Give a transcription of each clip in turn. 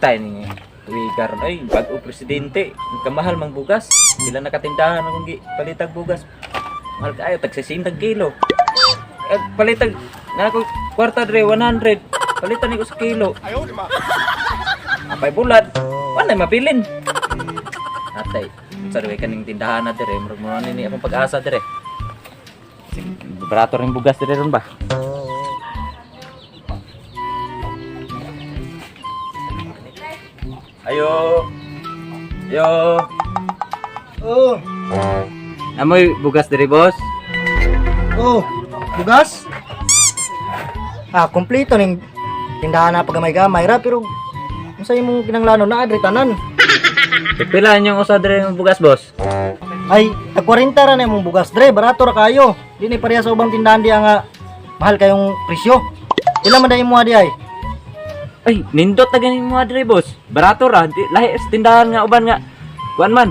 Tay ni tuwigar ay bago presidente, ang kamahal mang bugas. Sila nakatindahan akong gi palitag bugas. Mahal kaayo tag 60 kilo. Eh, palitag na ako kwarta dre 100. Palitan ni ko sa kilo. Apay bulad. Wala mapilin. Atay, unsa rin kaning tindahan na dire, murag mo ni akong pag-asa dire. Sige, barato ring bugas dire ron ba? Ayo. Ayo. Oh, Amoy bugas dire, boss. oh, bugas? Ah, kompleto ning tindahan na pagamay-gamay ra pero unsa imong kinanglano na adri tanan? Pila yung usa dire ng bugas, boss? Ay, tag 40 ra na imong bugas dre, barato ra kayo. Di ni pareha sa ubang tindahan di nga mahal kayong presyo. Pila man day imo di ay? Ay, nindot na ganin mo dire, boss. Barato ra, di, lahi sa tindahan nga uban nga. Kuan man.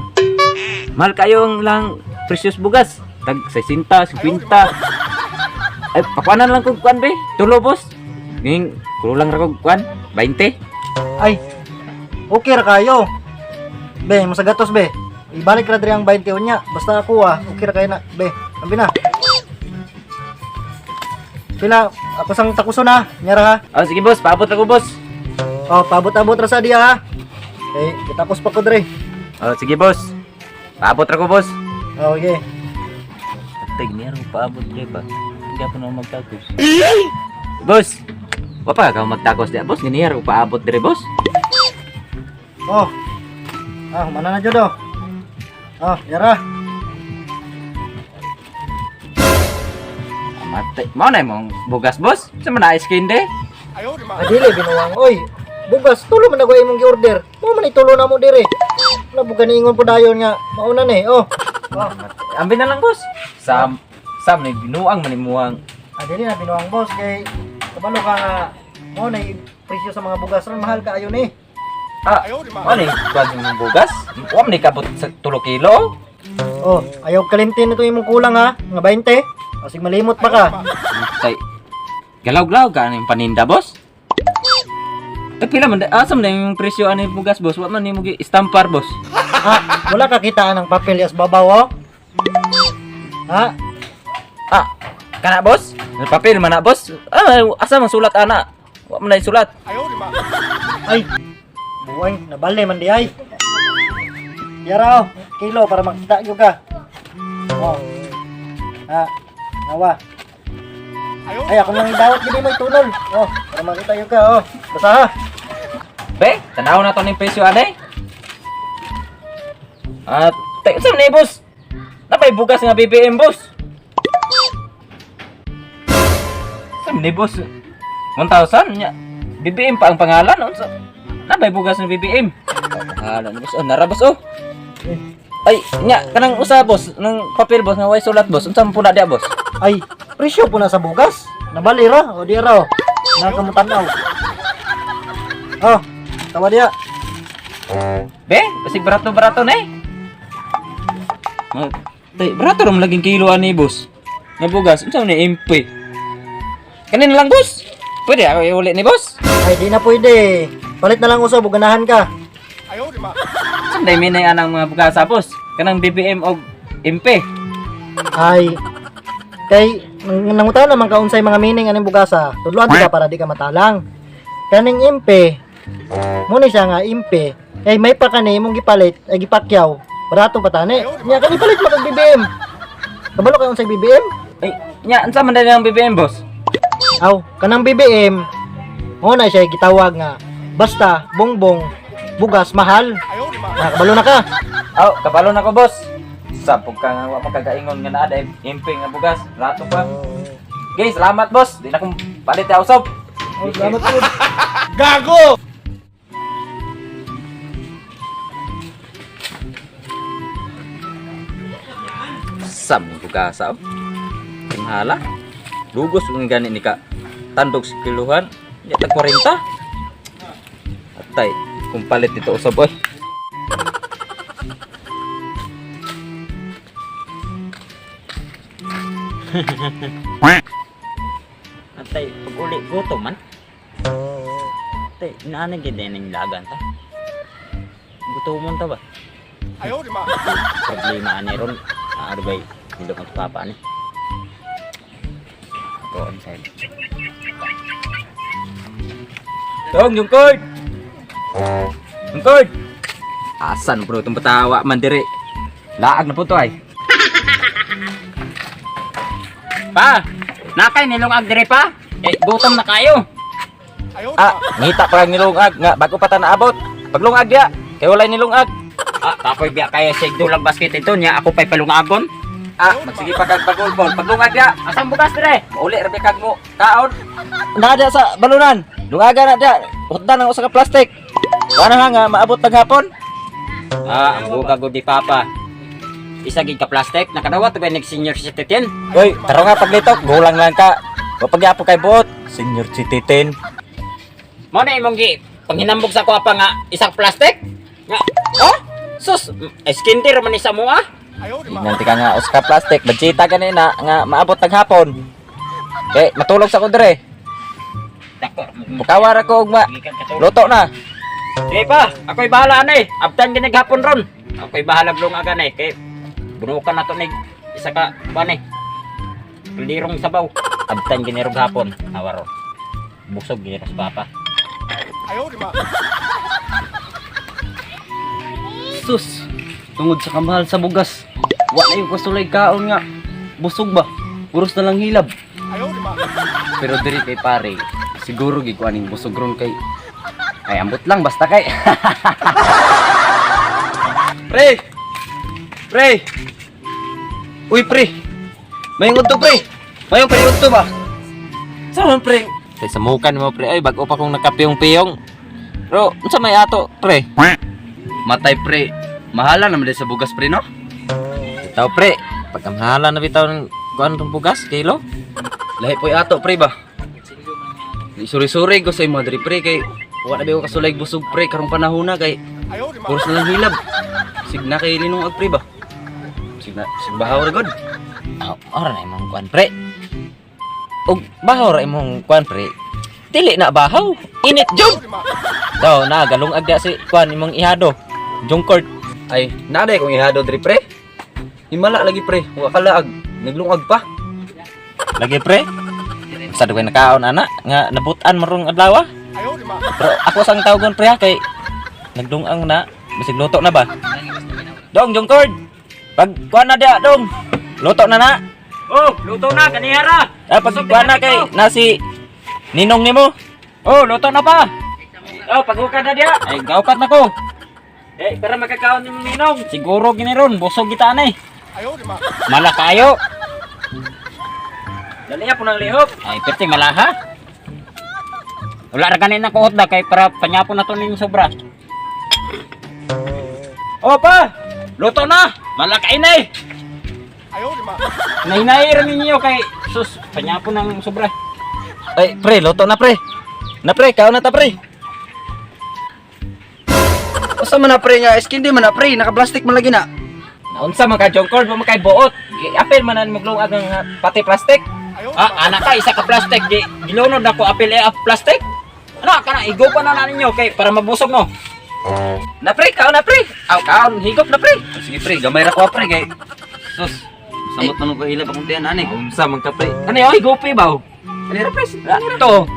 Mahal kayo ang lang precious bugas. Tag 60, 50. Ay, pakuanan lang kog kuan be. Tulo, boss. Nging kulang ra kog kuan, 20. Ay, okay ra kayo. Be, masagatos be. Ibalik ra diri ang 20 unya. Basta ako ah, okay ra kayo na. Be, ambi na. Pila, ako sang takuso na, nyara ha. Oh, sige boss, paabot ra ko, boss. Oh, paabot-abot ra sa diya ha. Eh, kitakos pa ko dre. Oh, sige boss. Paabot ra ko, boss. Oh, okay. Atay, niya ra paabot dire ba. Hindi ako na magtagos. Boss, wa pa ka magtagos diya, boss. Niya ra ko paabot dire, boss. Oh. Ah, humana na jud oh. Oh, yara. Matay. Mao na imong bugas, boss. Sa man na ice cream de? Adili binuwang oy. Bugas tulo man ako imong gi-order. Mo man itulo na mo dire. Wala buga niingon po dayon nga mauna ni. Oh. Oh, Ambi na lang, boss. Sam, sam ni binuang man imuang. adili na binuwang boss kay kabalo ka nga mo na presyo sa mga bugas ron mahal kaayo ni. Ah, ano ni kuan imong bugas? Wa man ni kabot sa tulo kilo. Oh, ayaw kalimtin ito imong kulang ha, nga 20. Asig malimot pa ka. Matay. Galaw-galaw ka ano yung paninda, boss? Eh, pila man, asa man na yung presyo ano yung bugas, boss? Wa man nimo gi istampar, boss. Ha, wala ka kitaan ng papel as babaw oh. Ha? Ah, kana boss? May papel man na, boss. Ah, asa man sulat ana? Wa man na sulat. Ay. Buwang nabali man di ay. Yara oh, kilo para makita gyud ka. Oh. Ha, nawa. Ay, ako lang idawat gid mo itunol. Oh, para makita gyud ka oh. Basta ha. Be, tanaw na to ning presyo anay. Ah, tayo sa ni boss. Napay bugas nga BBM, boss. Sa ni boss? 1,000 nya. BBM pa ang pangalan unsa? Napay bugas nga BBM. Pangalan ni boss. Oh, nara boss oh. Ay, nya kanang usa boss, nang papel boss nga way sulat boss. Unsa man puna diya boss? Ay, presyo po na sa bugas. Nabali ra o di ra oh. Nakamutan-aw. Oh, tawa diya. Be, basig barato-barato na eh. Ah, tay, barato ram laging kilo ani boss. Nga bugas, unsa man ni MP? Kanin lang boss. Pwede ako iuli ni boss. Ay, di na pwede. Palit na lang usab, ganahan ka. Saan day minay anang mga bugasa boss? Kanang BBM og MP. Ay, kay nangutan naman ka unsay mga meaning aning bugasa. Tudloan ka para di ka matalang. Kaning impe, mo ni siya nga impe. Kay may pa kani imong gipalit ay gipakyaw. Barato pa tani. Nya kani palit mo kag BBM. Kabalo ka unsay BBM? Ay, nya unsa man day ang BBM boss? Aw, kanang BBM mo na siya gitawag nga basta bongbong bugas mahal. Nakabalo na ka. Aw, kabalo na ko boss. Sapog ka nga wa makagaingon nga naa day MP nga bugas, barato pa. Okay, salamat boss. Di na kong palit ya usab. Oh, salamat po. Sam yung bugasa oh. Tinghala. Lugos ng gani ni ka. Tandog sa kiluhan. Ya tag 40. Atay, kung palit dito usab oy. Atay, pag uli gutom man. Te, inaanay gid ning lagan ta. Gutomon ta ba? Problema ani ron. Ano ba hindi ko papa ani. Ito ang sa'yo. Tong, yung cord! Yung cord! Asan bro itong batawa man dire? Laag na po to ay. Pa! Nakay nilungag dire pa? Eh, gutom na kayo. Ah, ngita pa kang nilungag nga bago pa ta naabot. Paglungag diya, kay walay nilungag. Ah, kapoy biya kaya sa dulang basket ito niya ako pa'y palungagon. Ah, magsige pa kag pagulbol. Paglungag diya. Asang bugas dire? Mauli ra kag mo kaon. Naa diya sa balunan. Lungaga na diya. Hutdan ang usa ka plastic. Wala nga nga maabot tag hapon. Ah, ang buga gud ni Papa. Isa gid ka plastic nakadawat ba nig senior citizen? Hoy, taro nga paglitok, gulang lang ka. Wa pagyapo kay buot. Senior citizen. Mo na imong gi panghinambog sa kuha pa nga isang plastic? Nga, oh? Sus, skinder man ni sa mo ah. Ingnan ka nga usa ka plastic, budgeta gani na nga maabot tag hapon. Kay matulog sa ko dire. Bukawa ra ko ugma. Luto na. Sige pa, ako'y bahala ani. Abtan gini hapon ron. Ako'y bahala lungagan eh. Kay bunukan na to ni isa ka kuan eh. Lirong sabaw. Abtan gini rog hapon. Awaro. Busog gini sa papa. Sus, tungod sa kamahal sa bugas. Wa na yung kasulay kaon nga. Busog ba? Puros na lang hilab. Pero diri kay pare, siguro gid ko aning busog ron kay ay ambot lang basta kay. Pre! Pre! Uy pre! Mayong udto pre! Mayong pre udto ba? Saan pre? Kay samukan mo pre ay bago pa kong nakapiyong-piyong. Pero unsa may ato pre? Matay pre. Mahala naman din sa bugas pre no? Bitaw pre, pagkamhala na bitaw ng kuan tong bugas kilo. Lahi po'y ato pre ba? Suri-suri ko sa imo diri pre kay wa na ba ko kasulay busog pre karong panahon na kay puros na lang hilab. Signa kay linong ag pre ba? Signa sigbahaw ra gud. Ah, ora na imong kuan pre. Ug bahaw ra imong kuan pre. Dili na bahaw, init jud. Daw na galungag dia si kuan imong ihado. Jungkort. Ay, naday kong ihado diri pre. Himala lagi pre, wa kalaag, naglungag pa. Lagi pre. Sa dugay nakaon ana nga nabutan marong adlaw. Ah. Pero ako sang tawgon pre ha, kay nagdungang na bisig luto na ba? Dong Jungkort. Pag kuan na dia dong. Luto na na. Oh, luto na kanihara. Ah, pag kuan na kay nasi ninong nimo. Oh, luto na pa. Oh, paghukat na diya. Ay gaukat na ko. Eh, para makakaon ng ninong. Siguro gini ron, busog kita anay. Mala kayo. Dali po ng lihok. Ay, perti malaha. Wala ra ganin na kuot da kay para panyapon na to ning sobra. Oh, pa. Luto na. Malakain na eh. Nahinay ra ninyo kay sus panyapon ng sobra. Ay, pre, luto na pre. Na pre, kaon na ta pre. Usa man na pre nga skin di man na pre, naka-plastic man lagi na. Naunsa man ka jongkord, mo man kay buot. Giapil man na mo glungag ang pati plastic. Ah, anak ka isa ka plastic di gilunod ako apil eh ah, plastic. Ano kana igupa na na ninyo kay para mabusog mo. Na pre, kaon na pre. Aw, kaon higop na pre. Sige pre, gamay ra ko pre kay sus. Samot man ko hilab akong tiyan ani. Unsa man ka pre? Ano yoy, gopi ba? Ani ra pre? To.